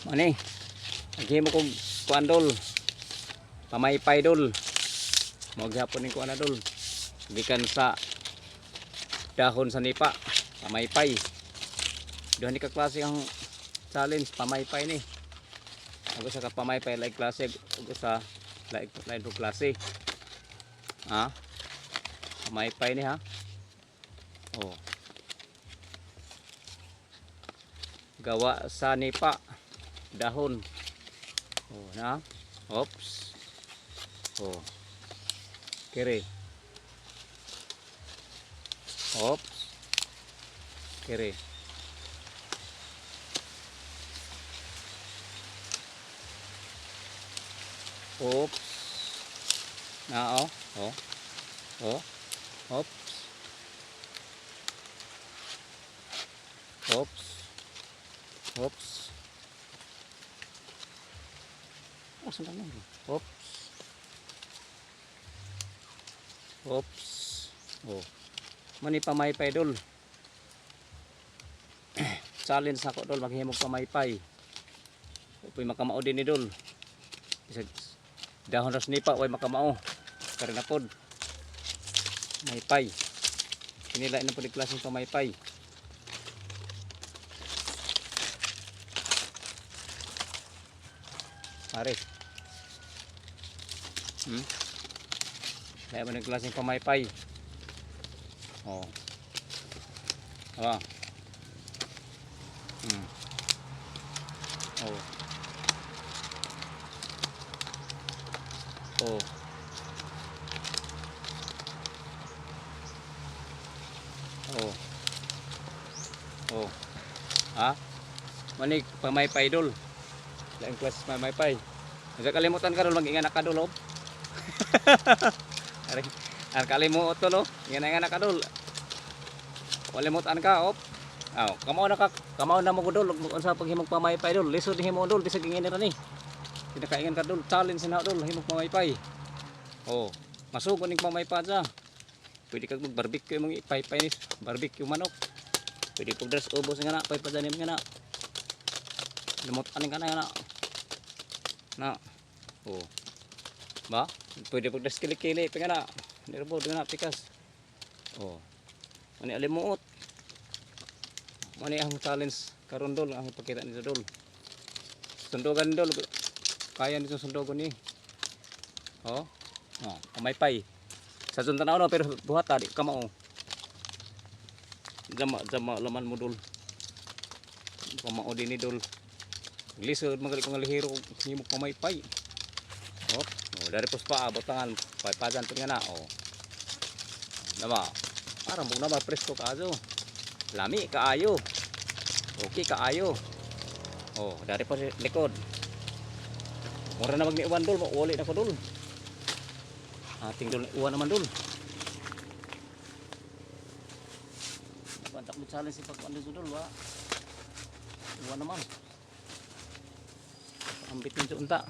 Mani. Naghimo kog kuan, dol. Pamaypay, dol. Mao gyapon ning kuan na, dol. Gikan sa dahon sa nipa. Pamaypay. Duha ni ka klase ang challenge pamaypay ni. Ug usa ka pamaypay like klase ug usa like lain pud klase. Ha? Pamaypay ni ha. Oh. Gawa sa nipa dahon. Oh, na. Oops. Oh. Kiri. Oops. Kiri. Oops. Na oh. Oh. Oh. Oops. Oops. Oops. Oh, sandali lang. Oops. Oops. Oh. Mani pamaypay, dol. Challenge ako, dol, maghimog pamaypay. Upoy makamao din ni, dol. Bisag dahon ras nipa way makamao. Kare na pod. Maypay. Kini lain na pod klaseng pamaypay. Pare. Lain man ang klaseng pamaypay. Oh. Ah. Oh. Oh. Oh. Oh. Ha? Manig pamaypay, dol. Laing klase pamaypay. Sa kalimutan ka dol, mag-ingat ka dol, oh. Are, ang kalimot dol, oh. Ingat ka dol. Kalimutan ka, oh. Aw, kamao na ka, kamao na mo ko, dol, unsa paghimog pamaypay, dol. Lisod himo, dol, bisag ingin ra ni. Kinakaingan ka, dol, challenge na, dol, himog pamaypay. Oh, masugo ning pamaypay sa. Pwede kag mag barbecue mong ipaypay ni barbecue manok. Pwede pag dress ubos nga na, paypay dyan nga na. Lumot aning ka na nga na. Na. Oh. Ba? Pwede pag dress kili-kili pa nga na. Nirbod nga na pikas. Oh. Mani alimuot. Mani ang challenge karon, dol, ang ipakita nito, dol. Sundugan, dol. Kaya nito sundugon ni. Oh. Oh, pamaypay. Sa tanaw no, pero buhata di kamao. Jama jama laman mo, dol. Kamao din ni, dol. Lisod magali ko nga lihiro himog pamaypay. Oh, oh dari pos pa butangan paypajan pud nga na oh. Nama. Parang bug nama presko kaayo. Lami kaayo. Okay kaayo. Oh, dari pa likod. Mura na magniuwan, dol, uli na ko, dol. Ating dol, uwan naman, dol. Bantak mo challenge si pagkuan dito, dol, wa. Uwan naman. Ambit nito unta.